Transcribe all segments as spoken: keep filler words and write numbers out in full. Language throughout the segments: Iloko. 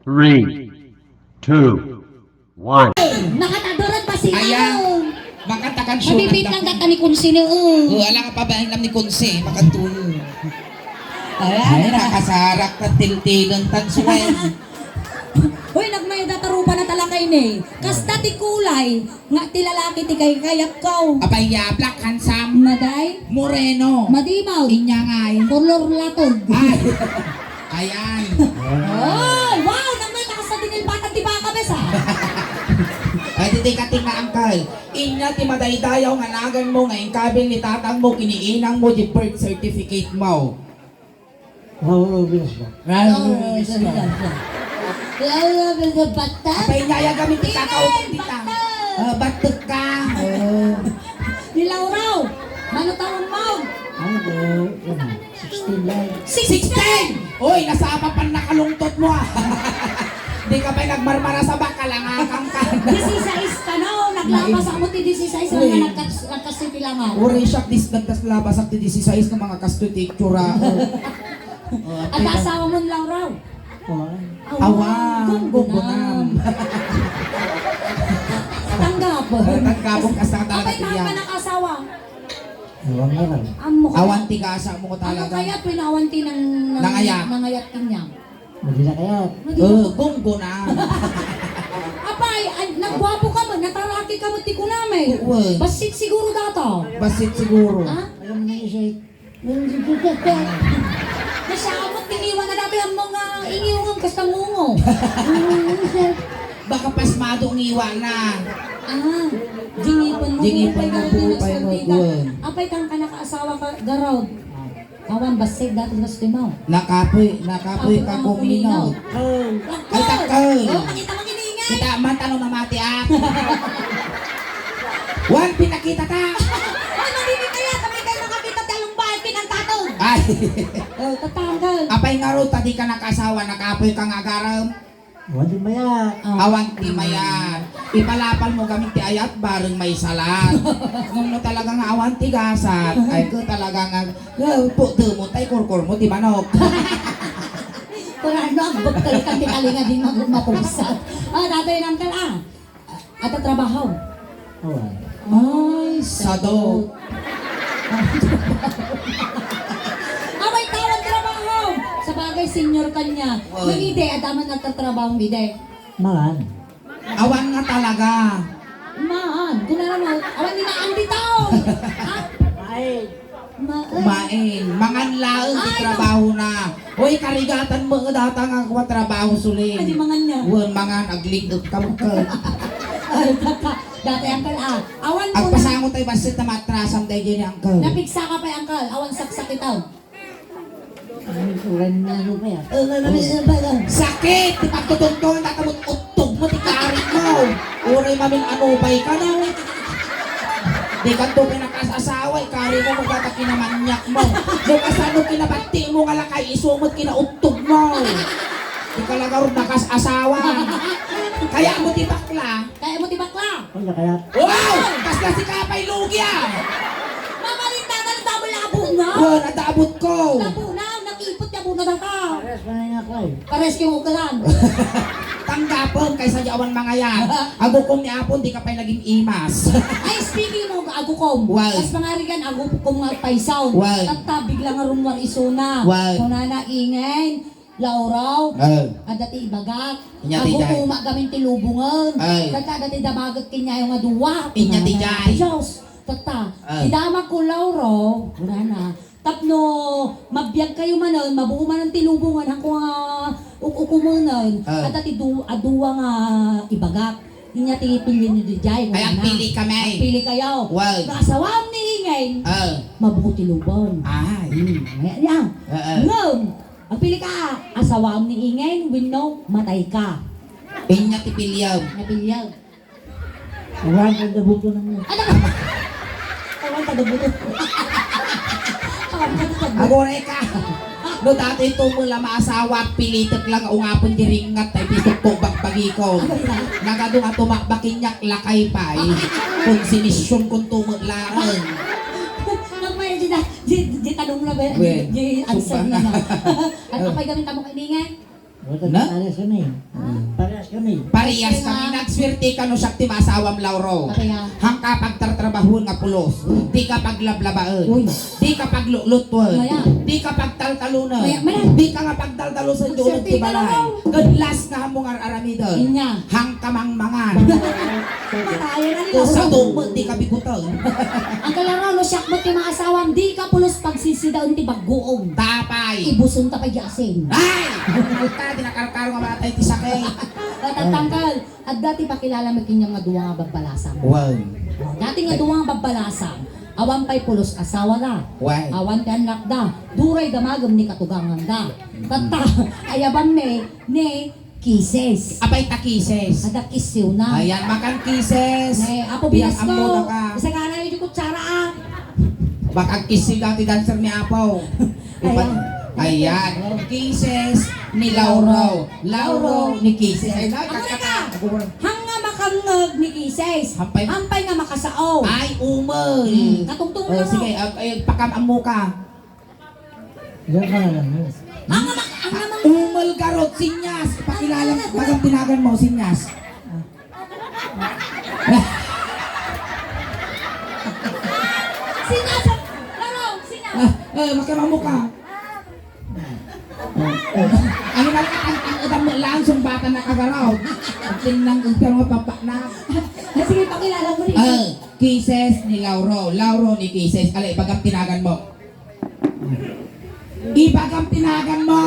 Three, two, one. Nakataduran pa si Ayan. Ano? Makatakan siya Mabibit lang kata ni Kunsi ni, oh. Oh, alam ka pa ba ang alam ni Kunsi? Makatuyo. Ayan, Ay, ayan. Nakasarak na tiltigan tan suway. Uy, nagmayda tarupa na talaga ini. Kasta ti kulay, nga ti lalaki ti kaykayatko. Apay ya, black handsome. Maday. Moreno. Madimaw. Inyangay. Kolor latog. Ay. Ayan. Ay, wow! Nang may takas na dinilbatan ti baka, bes, ah. Ay, di, di ka tingna, uncle. Inya ti madaydayaw nga naganmo nga inkabil ni tatangmo ken ni inangmo di birth certificate mo. Raul Rubiles ba? Raul Rubiles ba? Raul Rubiles ba? Bata? Apay, inyaya kami ti kakautan dita. Bata! Ah, batek ka. Oh. Ni Laurel, mano taon mo? Ay, di, ano, sixteen lang. Sixteen! Oy, nasapa pan nakalungtot mo, ah. Di ka pa'y nagmarmarasa ba? Kalangakan ka. Disisais ka, no? Naglapas ako ti disisais, Uy. Nga nagkas-, nagkasitilangan. Uray siya, dis-, nagkas-, labasak ti disisais nga mga kastoy ti itsura. Oh, At kita- asawa mo lang raw. Oh. Awan, Awan, gunggunam. Gunggunam. Tanggap. Eh, tanggapon ka sa talaga Apay, iya. Ka nakasawa? Awan nga lang. Amo ka. Awan ti gasa mo Ano talaga. Kaya pinawan ti nang, nang, Nangayat. Nangayat kanya? Madi na kaya? Madi na. Eh, gunggunam. Apay, ay, nagwapo ka mo, nataraki ka mo ti kunam eh. Uy. Basit siguro dato. Basit siguro. Ha? Alam mo na siya. Masyamo, tiniwan na dati ang mga ingiwang kasta ngungo. Baka pasmado ang iwa na. Ah, jingipon mo, Jingipon mo, pupay ka, pupay mo, Santiga. Kuwan. Apay kang ka nakaasawa ka, garaw. Awan, basig dati gusto mo. Nakapoy, nakapoy Apo ka ang kuminaw. Kuminaw. Ay, takal. Oh, makita mo kiningay. Kita man, tanong mamati, ah. Wan, pinakita ta. Ay, madidi kaya, kami kayo nakakita ti along bahay, pinangtatong. Ay. Oh, tatanggal. Apay nga ro, ta di ka nakasawa, nakapoy ka nga agaram. Awan ti mayat. Ah. Awan ti mayat. Ipalapal mo kami ti ayat, bareng may salat. Ngem no talaga nga awan ti gasat, ay ko talaga nga, nga, puddo mo, tay kurkur mo, ti manok. Kurano, agbekkel ka ti talinga di mag-, mapugsa. Ah, datoy nang kal-, ah. Adda trabaho? Awan. Ay, Sado. Away, tawag trabaho. Sa bagay, senior kanya. Oy. Nang ide, adda man nagtatrabaho, ide. Maan. Awan nga talaga. Maan. Kung ano mo, awan ni maan dito. Ha? Ay. Ma-, Kumain. Mangan laeng ti Ay, no. Trabaho na. Oy, karigatan mo nga data nga kuha trabaho suli. Adi mangan niya. Wen, mangan, agligek ka mo ka. Ay, data, dati, uncle, ah. Awan mo na. Agpasango tayo, basta tamatrasam tayo dyan, uncle. Napigsa ka pa, uncle. Awan saksak ito. Ay, ulan na ano pa yan? Eh, may, may, may, may, Sakit! Ti pagtutuntun, tatamot uttog mo, ti karit mo. Uray mamin ano pa ikaw, no? Di ka to pinakasasawa, ikari mo, magkakakinamanyak mo. No, kasano kinabati mo nga lakay, iso mo't kinauttog mo. Di ka lang arog nakasasawa. Kaya mo ti bakla. Kaya mo ti bakla. Ano kaya? Wow! Kasla si Kapay Lugi, ah! Mamalindanan, damo na abot na. Wen, adda abot ko. Damo na, nakipot ti abot na data. Pares pa na nga ko, eh. Pares kayong ugalan. Tanggapon, kaysa di awan mangayat. Agukom ni Apon, di ka pa'y naging imas. Ay, speaking of agukom, Wal. Kas pangarigan, agukom nga paisaw. Wal. Tatta, bigla nga rumwar isuna. Wal. Kunana, ingay, Lauraw, Ay. Adda ti ibagak. Inya ti jay. Agukoma gamin ti lubongen. Ay. Tatta, adda ti damagek kenyayo nga dua. Inya ti jay. Dios. Tatta, Ay. Ti damag ko, Lauraw, kunana, tapno mabiag kayo manen, mabuo manen ti lubongen, hangko nga uk-ukumenen, Ay. Adda ti du-, a dua nga ibagak. Inya ti pilienyo dijay, Ay, kunana. Agpili kami. Agpili kayo. Wal. No asawam ni ingay, Ay. Mabuo ti lubong. Ay. Hmm, ayan, ayan. Ay, ay. Ngem, agpili ka, asawam ni ingay, wenno matay ka. Inya ti piliam. Napiliam. Awan, ang gabuto na niya. Ano? Awan, tagabuto. Awan, tagabuto. Aguray ka. No, dati ito mo lang maasawa, pilitek lang ungapen di ringat, tay pisok ko, bagbagi ko. Nagado nga tumakbakinyak, lakay pa, eh. Konsinisyon kung tumaglaran. Nagmay, di na, di, di tanong na ba? Well, Di answer sumpa na na. Na. At apay gamit mo kainingan? Wala Na? Parehas kami. Hmm. Parehas kami. Parehas kami. Nagswerte ka no siak ti maasawam, Lauro. Apay a? Hangka pagtartrabahoen nga pulos. Hmm. Dika paglablabaen. Uy. Dika paglutlutoen. Maya. Dika pagtaltalonen. Maya, maya. Dika nga pagtaltalosen ti ulog ti balay. Ket last nga ammo nga ar-aramiden. Inya. Hangka mangmangan. Matayen na ni Lauro. Sa tumo, dika biguten. Ang kalaro, no siak met ti maasawam, dika pulos pagsisidaen ti bagguom. Tapay. Ibusen ta pay di asin. Ay! Alta, di nakarkaro nga matay ti sakit. Tatangkal, adda ti pakilala met kaniam nga dua nga babbalasang. Wow. Dati nga dua nga babbalasang, awan pay pulos asawa da. Why? Awan ti annak da. Duray damagem ni katugangan da. Tatta, ayaban mi ni Kisses. Apay ta kisses? Adda kissiw na. Ayan, makan kisses. Eh, Apo Bilang Bilasco. Ammo na ka. Isagana yung kutsara, ah. Baka kissiw dati dancer ni Apo. Ayan. Ayan. Kisses ni Lauro. Lauro ni Kisses. Ay, Ako na ka. Hanga makangngeg ni Kisses. Hampay. Hampay nga makasao. Ay, umay. Hmm, katungtong Oh, lang sige, ako. Ah, eh, pakam-ammo ka. Diyan ka na lang, no? Ang ama-, ang amang Umal garot, sinyas. Pakilala, Ang ama- bagang tinagan mo, sinyas. Sinyas! Laro! Sinyas! Ah, eh, makimamu ka. Ano na lang, ang, ang utang mo lang, sumbatan na kagaraw. Ang tinang utang mo, papa na. Ah, sige, pakilala mo rin. Ah, Kisses ni Lauro. Lauro ni Kisses. Alay, bagang tinagan mo. Ibagam tinagan mo!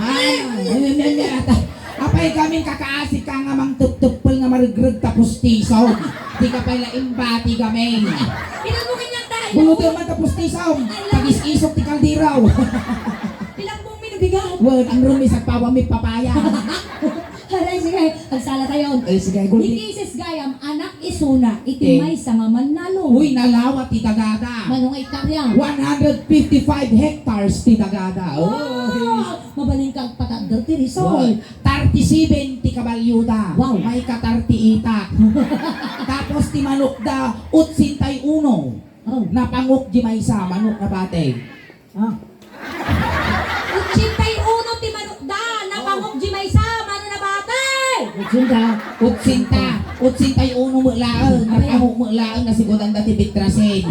Ay, ay, ay, ay, ay, ata. Apay gamin kakaasi ka nga mangtepteppel nga maregreg ta pustisom. Di ka pay la imbati gamin. Pinagbukin niya tayo. Buluto man ta pustisom. Pag-is-isok ti kaldiraw. Pinagbukin minubigat. Well, ang rumi sa pawa mi papaya. Aray, sige. Agsala tayo. Ay, sige, Ni gulpi. Kisses gayam, anak isuna, iti Eh. maysa nga mannalong. Uy, nalawa ti dagada. Mano nga ektarya? One hundred fifty-five hectares ti dagada. Wow! Oh. Mabalin ka agpatagder ti Rizal. Wow. Thirty-seven ti kabalyoda. Wow. May ka thirty-eight. Tapos ti manokda, otsenta y uno. Oh. Napangok di maysa, manok nabati. Ah. Otsenta y uno ti manokda, napangok di maysa, mano nabati? Otsenta. Otsenta. Otsenta y uno met laeng, Abay. Napangok met laeng, nasigudan da ti bitrasin.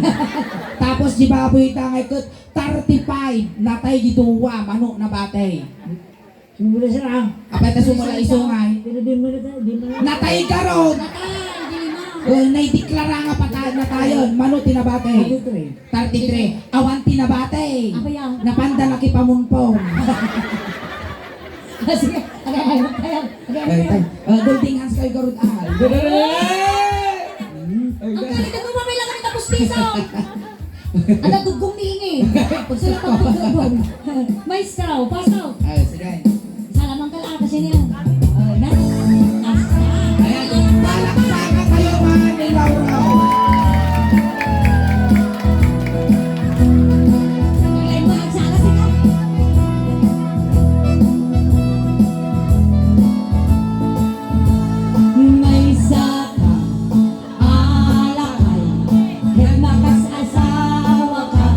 Tapos di baboy da ngay ket thirty-five, natay di dua, mano nabati? Sumula sila. Apay ta sumula isungay. Pero di mo na, di mo na. Natay garod. Natay, di mo. Eh, naideklara nga patay, natayon. Mano ti nabati? Thirty-three. Thirty-three. Awan ti nabati. Apay a? Napanda na kipamunpong. Ah, sige. Agay, agay, agay, agay, agay. Eh, tay. Eh, golden hands kayo, garod, ah. Ang galing ka, tumamay lang kami tapos piso. Ada duggong ni Ingi. Sila pagduggong. Maestro, pasok. Ay, sige. Salamang ka lang, kasi niya. Oh, na. Asa? Ayan, palakpakan kayo, mga nilaw-law. Ay, magsala sila. Maysa ka alakay, ket makasasawaka.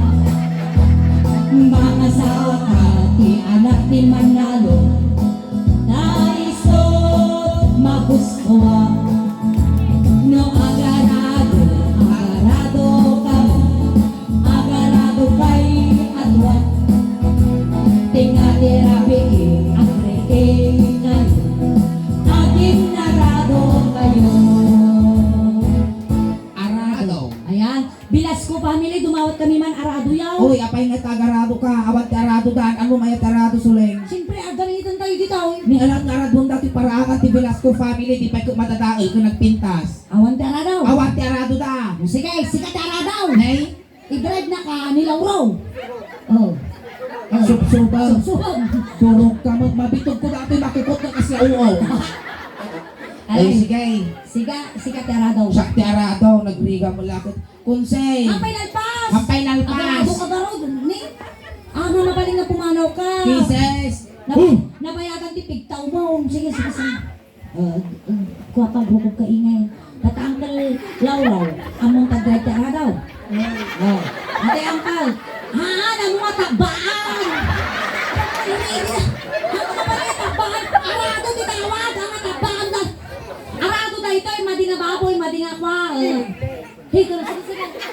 Mangasawaka, ti anak ti mannalong. Ta isut' magustoak. No agarado, agarado kami. Agarado pay a tuak. Tinga ti rabii, agriing kayo. Aginnarado kayo. Arado. Ayan. Velasco family, dumawat kami man, arado yaw. Uy, apay nga tagarado ka? Awan ti arado dan. Ano may ti arado, Suleng? Siyempre, agaritan tayo dito, eh. Ni anak nga aradon dati paraan ti Velasco family, di pay ko madadael ko nagpintas. Awan ti arado. Awan ti arado da. Sige, sige ti arado. Nay? I-drive na ka ni Lauro. Oh. Oh. Supsuban. Supsuban. Durog ka, mag-, mabitog ko dati, makukot na kasi, oo. Ay, Ay. Sige. Siga, siga ti arado. Siak ti arado, nagriga mo lakot. Kunsay. Hampay nalpas. Hampay nalpas. Agarado ka garod, ni? Ah, nga mabaling nga pumanaw ka. Kisses. Nab-, Hmm. Nabayagan ti pigtaw mo. Sige, sige, sige. Ah, ah, kua ka, bukog ka ingay. Tata Uncle Laulaw, ammom pagdrive ti arado? Oh. Ate Uncle, haan, ammo nga tabbaan.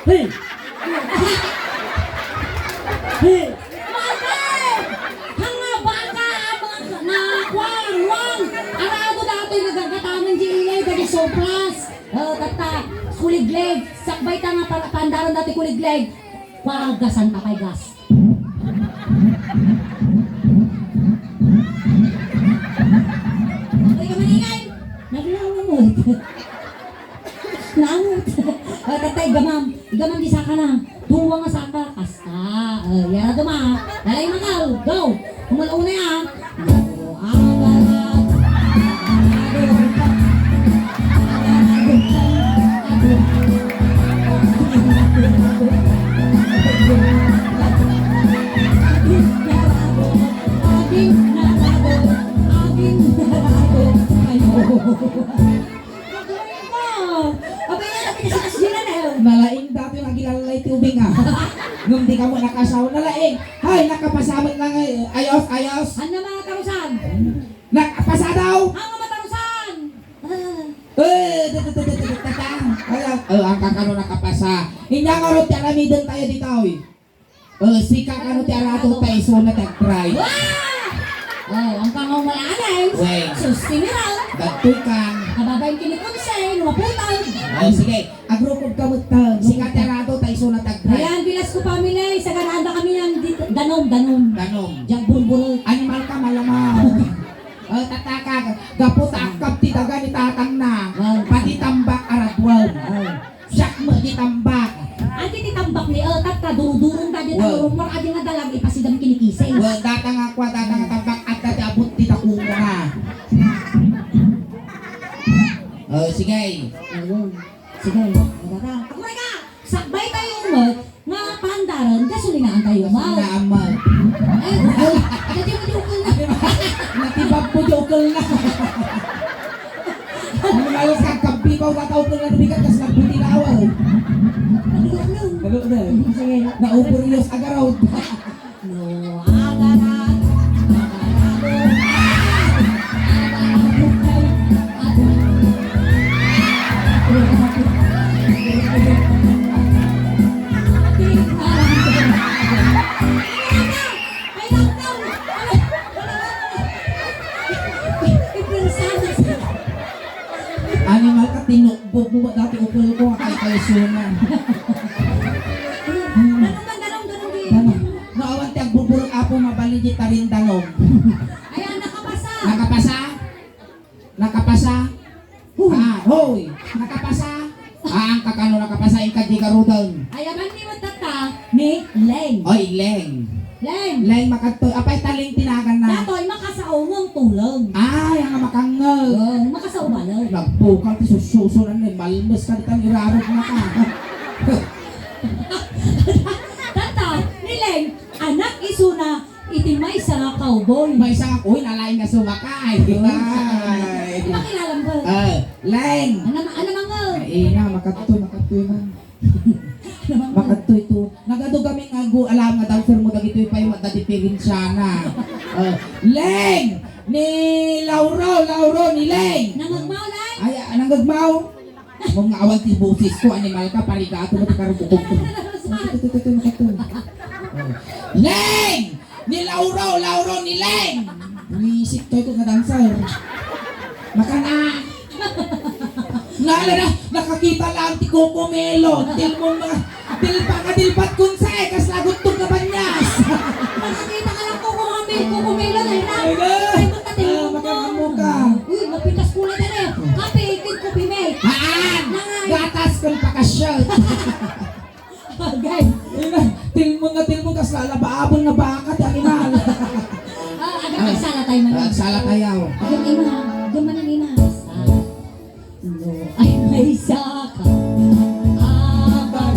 Hey! Hey! Mate! Hanga baka, mga na, kuwan, kuwan! Arado datoy nga gagatanan di ilay, dagiti soplas. Oh, tatta, kuliglig. Sakbay ta nga para, pandaran datoy kuliglig. Kuwan, gasan ta pay gas. Ay, kamaningay! Naglalamot. Naamot. O, tatay, gamam. Igamam di saka na. Duwa nga saka. Kasta. O, yara duma. Dalay mangaw. Go. Kumalaw na yan. Go. Agarat. Agarat. Aging narado. Aging narado. Ayo. Agay ko! Abay, ano, pinasikas yun, ano? Nalaing datoy nga agilalay ti ubing, a. Ngem di kamo nakasaw, nalaing. Hay, nakapasamet lang, ay. Ayos, ayos. Ano, mga tarusan? Nakapasa daw? Ang mga tarusan! Ah. Eh, da, da, da. Ay, ang, eh, ang kakano nakapasa. Inya ngarud ti aramiden tayo ditoy. Eh, sika kano ti arado ta isuna ti agtry. Wah! Oh, ang pangaw mo lang, Alex. Wey. Sus, tiniral. Dagtoy ka. Kababain kini Kunse, lumaputag. Oh, sige. Agrukod ka met ta. Sika ti arado ta isuna ti agtry. Ayan, Velasco family, saganaan da kami ng dit-, danom, danom. Danom. Diyan, bulbul. Animal ka, malamaw. Oh, tataka, gapu ta akkab ti daga ni tatangna. Wow. Pati tambak, aradwan. Wow. Siak met ti tambak. Adi ti tambak ni, eh, tatta, durudurong ta di. Wow. Talurong mar, adi nga dalag, ipasidam kini kisis. Well, data nga kwa, data nga tambak, adda ti abot ti dakuna. Oh, sige. Ayun. Sige, magara. Ako na ka! Sakbay tayo met, nga pandaran, gasolinaan tayo, ma. Gasolinaan, ma. Ay, ay, ay, di, di, di, di. Natibag ko, di, okay na. Ang malas ka, kapi pa, wala tao ko na nabigat, tas nagbuti na ako. Ano, ano? Ano, ano? Sige. Naubor yung sa agaraw. No, agaran, agarado, agarado, agarado. Ay, lang daw! Ay, lang daw! Ay, lang daw! Ay, lang daw! Animal ka, tinukbog mo ba dati upol ko? Ay, kayo suman. Ganun man, ganun, ganun din. Ganun. No, awan ti agbuburong apo, mabalin di tarindanom. Ayan, nakapasa. Nakapasa? Nakapasa? Hoy. Ah, hoy. Nakapasa? Ah, ang kakano nakapasa, ika di karudan. Ayaban ni mo tata ni Leng. Oy, Leng. Leng. Leng, makadto. Apay ta Leng tinagan na. Datoy, makasao nga tulong. Ay, ang makangag. Oh, makasao ba, Leng? Nagpukal ti sususunan ni Malmes ka, di tan irarag na ka. Tata, ni Leng, anak isuna, iti maysa nga cowboy. Maysa nga, uy, nalaing nga sumakay. Uy, ay. Pakilala mo ba? Ah, Leng. Ano, ano, mga? Ay, ina, makadto, makadto man. Makadtoy to. Nagadu kami nga gu-, alam nga dancer mo, dagitoy pay madadiperensiana. Oh, Leng! Ni Lauro, Lauro, ni Leng! Nangagmaw, Leng? Ay, ah, nangagmaw? Mong nga awan ti boses ko, animal ka, parigato mo ti karubukog ko. Ito, ito, ito, ito, ito. Oh. Leng! Ni Lauro, Lauro, ni Leng! Buwisit kayo nga dancer. Makana! Nala na, nakakita lang ti Coco Melon. Tilmon mga, tilpa nga dilpat kun sa, eh, kas naguttog na banyas. Nakakita ka lang Coco Mel-, Coco Melon, ay na. Ay, na. Ay, magkatilmon mo. Ah, magkatilmon ka. Uy, mapitas kulay na rin. Kape, ikit, kopi, mate. Haan! Nangay. Gatas kun pakasyon. Agay. Ina, tilmon nga tilmon, kas lalabaabon nga baka, ti animal. Ah, agay, agsala tayo man. Ah, agsala tayo. Agay, ima, agay, man ang ima. Sa, no, ay, may saka. Aban,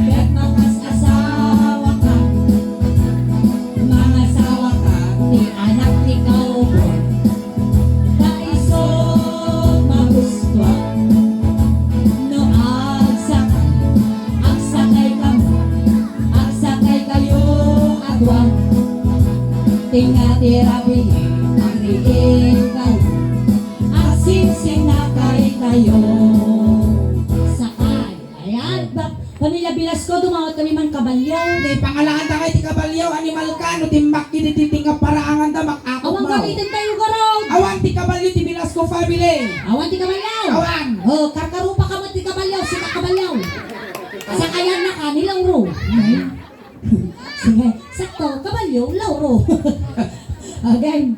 ket makasasawa ka. Mangasawa ka, ti anak ti kaubon. Ta isu magustuak. No agsakay, agsakay kamo, agsakay kayo a dua. Tinga ti rabii, agriing kayo, agsingsingakay kayo. Sakay. Ayan. Ba-, pamilya Velasco, dumawat kami man kabalyo. Ni pangalaan ta kay ti kabalyo, animal ka, no timmakki di ti nga paraangan da, makakot. Awan mo. Gamitan tayo, garod. Awan ti kabalyo, ti Velasco family. Awan ti kabalyo. Awan. Oh, karkarupa ka mo ti kabalyo, sika kabalyo. Sakayan na ka, ni Lauro. Sige, sakto, kabalyo, Lauro. Again.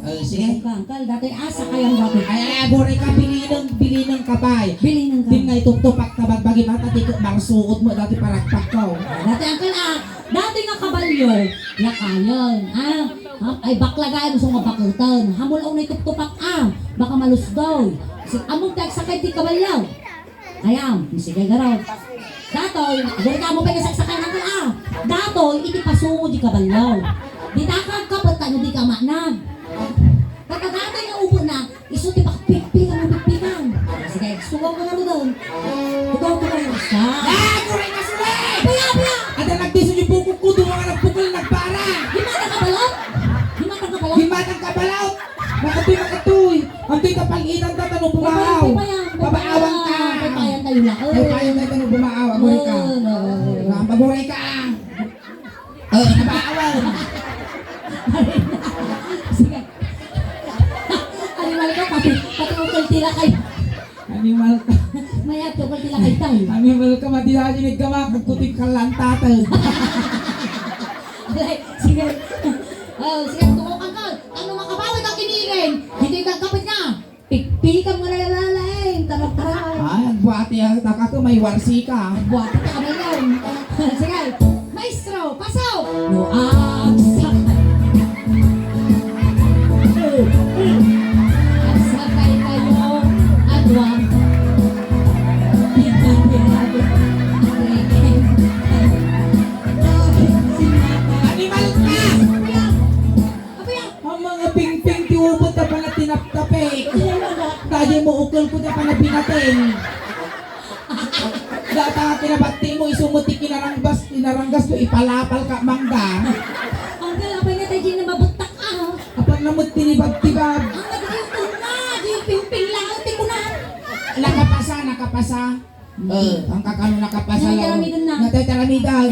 Eh, sige. Ka, angkal, dati, ah, sakayan dati. Ay, ay, aguray ka, bilineng, bilineng kabay. Bilineng kabay. Din nga ituptupak ta bagbagi mata, di ko marsuot mo, dati parakpak ko. Dati, angkal, ah, dati nga kabalyo, lakayen, ah, ah, ay, baklagayan, gusto nga bakuten. Hamul-aw na ituptupak, ah, baka malusdoy. Si, among ti agsakay ti kabalyo. Ayam, sige, garod. Datoy, aguray ka mo pay nga saksakay na, ah. Datoy, iti pasungo di kabalyo. Di ta ka agkapet, ano di ka manag. Kata datoy nga ubo na, isu ti pakpikpikan, pakpikpikan. Sige, sugaw ka nga rudon. Sugaw ka nga rudon. Ah, aguray ka, suli! Paya, paya! Ada nagdiso di bukog ko, duwa nga nagpukol, nagbara. Di matang kabalot? Di matang kabalot? Di matang kabalot! Makatoy, makatoy. Antoy ta pal-itan ta, tano bumaaw. Pabaawan ka. Pabaawan tayo na. Pabaawan tayo, tano bumaaw. Aguray ka. Oo, oo, oo. Ah, aguray ka, ah. Oh, nabaawan. Sige. Animal ka, pati, pati ukol tila kay. Animal ka. Maya, ukol tila kay tayo. Animal ka, madi na, dinig ka, makagkutig ka lang, tatay. Alay, sige. Oh, sige, tukokan ka. Ano makabawi ka kiniring? Ditoy kagkapit nga. Pikpikam nga nalalaing, tarap-tarap. Ay, agbuati ang taka ko, may warsi ka. Agbuati ka na yun. Sige, maestro, pasok! No agsak-, agsakay kayo, agwang. Animal ka! Abayan! Ang mga pingping ti ubot ta pala tinaptapik. Daydi mo ukol ko ta pala binating. Data nga kinabatti mo, isu mo ti kinaranggas, kinaranggas ko, ipalapal ka mangga. Ang kalapay nga tayo na mabuttak, ah. Apan namot tinibab-tibab. Ang nagdiyutong na, di pingping lang, ang tikunan. Nakapasa, nakapasa. Eh, ang kakano nakapasa lang. Natataramidan na. Natataramidan.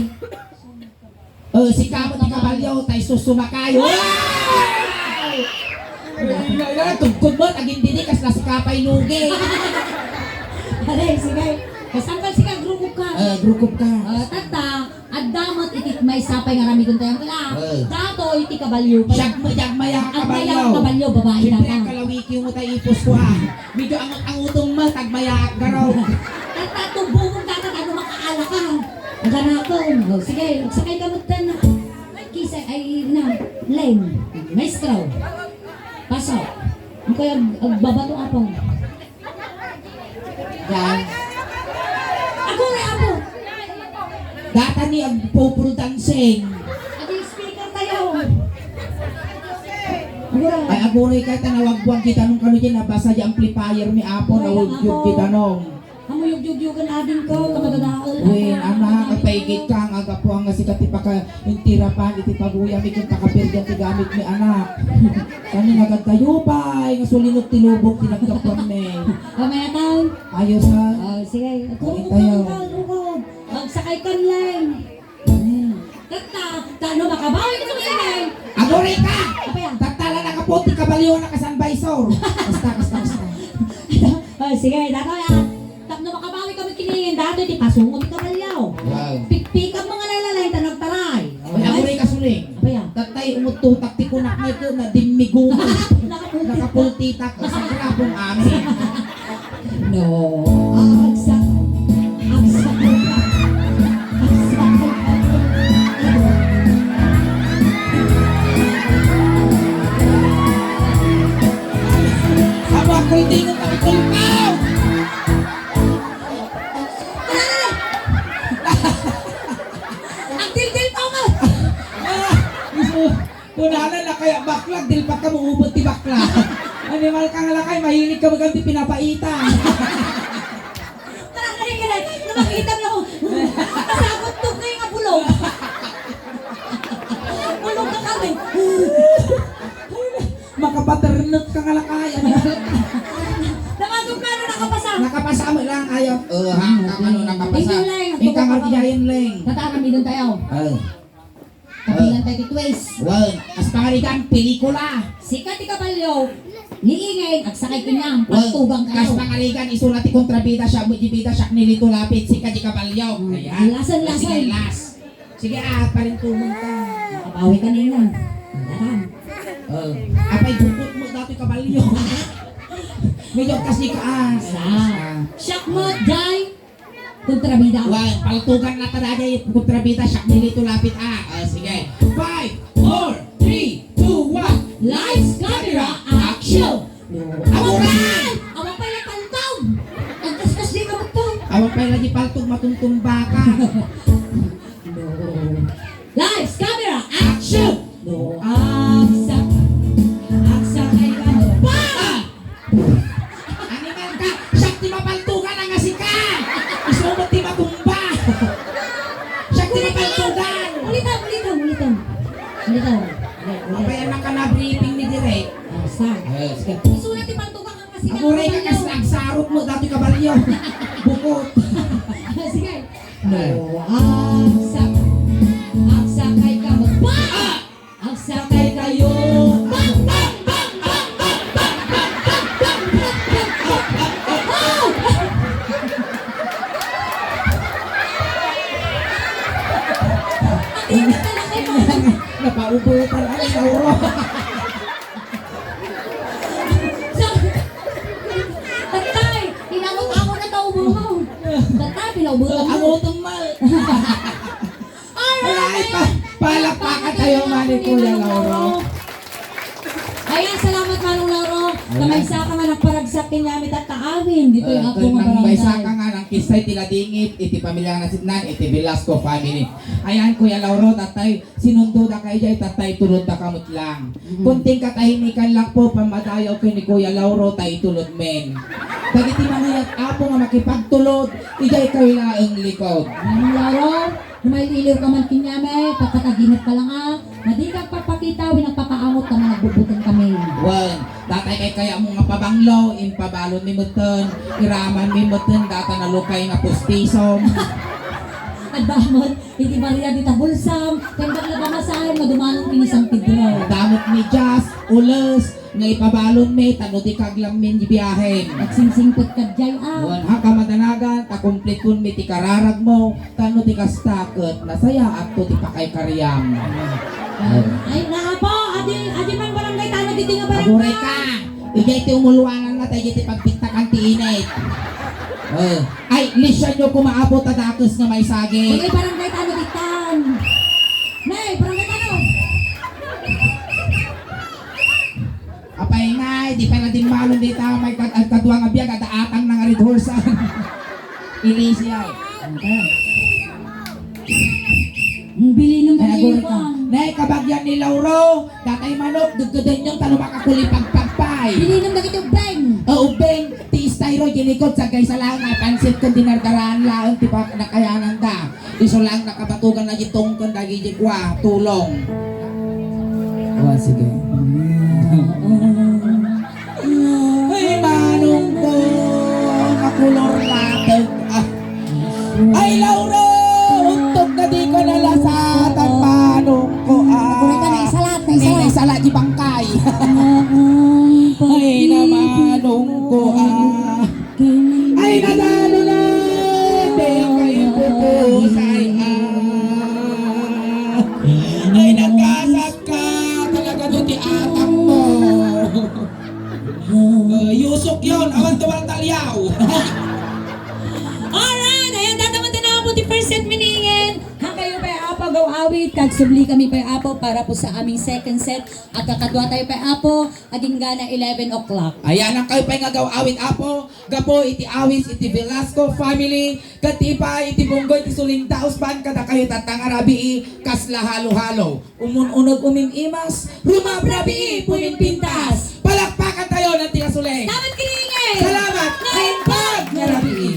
Oh, sika mo ti kabalyo, tay susumakay. Wow! Ay, ay, ay, tugkod mo, agindidi, kas nasika pay lugi. Pare, sige. Kasangkal sika, grupo ka. Eh, grupo ka. Ah, tata, adda met iti maysa pay nga aramiden tayo. Ah, eh. Datoy ti kabalyo. Siak mo, siak maya kabalyo. Ang maya kabalyo, babae. Siyempre, tata. Ang kalawiki mo tayo ipos ko, ah. Medyo angot-angutom mo, tagmayaak garo. Tata, tubungon ka, tata, ano makaala ka? Aganakon. O, sige, agsakay ka mo, tan. Kisay, ay, na, Leng, maestro. Pasok. Ang kaya ag-, agbabato, apo. Yan. Ako, re, apo. Data ni agpupul dancing. Adi, speaker tayo. Agura. Ay, aguray ka, tanawag buwan kita nung kano dyan, nabasa di amplifier ni apo, ay, nawag yung apo. Kita nung. Amo yugyugyogan ading ko, kamadadaol. Wen, anak, agpaigid ka, nga agapuan nga sika ti pakaintirapan iti paguyam ken pakapirdian ti gamit mi, anak. Kani nagagkayo pay, nga sulinot ti lubok ti naggapuan mi. Pamaya taon. Ayos, ha? Oh, sige. Ay, turukod tayo. Turukod, turukod. Magsakay ka lang. Hmm. Tatta, tano makabawi ka kini? Aguray ka! Apa yan? Tatta la nakaputi kabalyo na kasan baysor. Basta, basta, basta. Oh, sige, datoy, ah. Tapno makabawi kami kini, datoy ti pasungo ti kabalyo. Wow. Pikpikam mga lalalay, tanagtaray. Ay, aguray ka, suling. Apa yan? Tattay, umuttutak ti kunak na ito na dimmigo. Nakapulti. Nakapultitak. Sa grabong amin. No. Agsak. Agsak. Agsak. Aba, kultingon ka, kulkaw! Agdildil pa mo! Ah, gusto mo? Kunana na kaya bakla, dilpat ka, maubot ti bakla. Animal ka nga lakay, mahilig ka maganti pinapaita. Parang kaya kaya, na makita mo. Sabot to kayo nga bulog. Bulog ka kami. Makapaternek ka nga lakay, animal ka. Nakasok na, ano, nakapasa? Nakapasa mo lang, ayaw. Oh, ha, ano, nakapasa. Hindi Ikaw nga Giant Leng. Tataramidon tayo. Oh. Kabilang tayo ti twist. Wen, kas pangarigan, pelikula. Sika ti kabalio. Ni Ingen, agsakay kaniam, Wen, paltugan kas kayo. Pangarigan, isuna ti kontrabida, siak met ti bida, siak ni Lito Lapid, sika ti kabalio. Hmm. Ayan. Lasan, lasan. Sige, last. Sige, ah, parintumon ka. Makabawi ka nila. Ayan. Oh. Apay, bukot mo dati kabalio. Medyo kasi ka, ah. Sa. Ah. Siak met, jay. Kontrabida. Wen, paltugan na ta dagay kontrabida, siak ni Lito Lapid, ah. Ah, sige. Five, four, three, two, one. Lights, camera, action! Aguray! Awan pay la paltog! Agkaskas di ka magtog! Awan pay la di paltog, matumtumba ka. No. Lights, camera, action! No, agsak-, agsakay ka, no. Pa! Animal ka! Siak ti mapaltugan, ang asika! Isu met ti matumba! Siak ti mapaltugan! Ulitan, ulitan, ulitan. Ulitan. Apay, anak ka na briefing ni Direk. Ah, sa. Yes. Isu na ti paltugan, ang asika. Aguray ka, kas nagsarot mo, dati kabalyo. Bukot. Sige. No, agsak-, agsakay ka, magpa! Agsakay kayo. Bang, bang, bang, bang, bang, bang, bang, bang, bang, bang, bang, bang, bang, bang. Oh! Ang init talaga, no? Napaubutan ang Lauro. Sa-, Tatay, inamot-amot na taubo mo. Tatay, pinaubutan mo. Ang utong mal. Alright, ayan, pa-, palakpakan tayo, Manong Kuya Lauro. Ayan, salamat, Manong Lauro. Ayan. Kamaysa ka nga nagparagsak ken amin tatta amin. Ditoy, eh, Apo nga barangay. Kamaysa ka nga nang kisay ti ladingit, iti pamilya nga nasitnan, iti Velasco family. Ayan, Kuya Lauro, tatay, sinundoda ka idiay, tatay, tulodda ka met lang. Mm. Kunting katahimikan lang po, pamadayaw ken ni Kuya Lauro, tay tulod men. Dagiti manuyat, Apo, nga makipagtulod, idiay kayo laeng likod. Manong Lauro, Umayliw ka man kaniami, papatagimet ka lang a. Madi ka agpapakita, wenno agpapaamot ta nga nagbubuton kami. Wen, datay kaykayatmo nga pabanglo, impabalonmi metten, iramanmi metten, data nalukay nga pustisom. Agdamot, iti Maria dita bulsam, ken baglaba masahem nga dumanon ken ni San Pedro. Agdamot medias, ules, nga ipabalonmi, ta no di kaglammin di biahem. Agsingsingpet ka diay, a. Wen, ha kamadanagan, ta kumplitonmi ti kararagmo, ta no di kasta, ket nasayaatto ti pakaykariam. Ay, naapo, adi, adi man barangay tano ditoy nga barangay. Aguray ka! Idiay ti umuluananna, ta idiay ti pagtiktakan ti init. Eh, ay, lisianyo koma, Apo, ta dakes nga maisagik. Idiay barangay tano ditan. Nay, barangay tano. Apay ngay, di pay la dimmalon dita, may kad-, kadua nga biag, adda atang na nga Red Horse, ah. Ilicia. Ang bilinong Ay, aguri ka. Bilinong. Nay, kabagian ni Lauro, datay manok, gaggadanyon, ta no makakulipagpag pay. Bilinong dagiti ubbing. O, ubbing, ti steroid, inikot, sagay sa lang, napansit, kung dinardaraan lang, ti pa-, nakayanan da. Isu lang nakabatugan na itong kung dagiti kua, tulong. Oh, sige. Ay, manong ko, makulor latag. Ah. Ay, Lauro, untog na di ko nalasatan, manong ko, ah. Aguri ka, naisalat, naisalat. Naisalat di bangkay. Ay, na manong ko, ah. Ay, nadalo na! Di kayo pupusay, ah. Ay, nagkasat ka! Talaga doon ti atang mo. Uh, yusok yon. Awan tuwal talyaw. Alright! Ayan, tataman na po ti first set meaningen. Hangkayo pay, Apo, agaw-awit. Kagsubli kami pay, Apo, para po sa aming second set. Agkakadua tayo pay, Apo. Agingga na eleven o'clock. Ayan, hangkayo pay nga agaw-awit, Apo. Gapu iti awis iti Velasco family, ket ti ipa iti bunggoy ti suling dausban kadakayo tatta nga rabii, kasla halo-halo. Umun-uneg umim-imas, rumabrabii, pumimpintas. Palakpakan tayo ng tinasuling. Salamat, Kiringin! Salamat, naimbag nga rabii.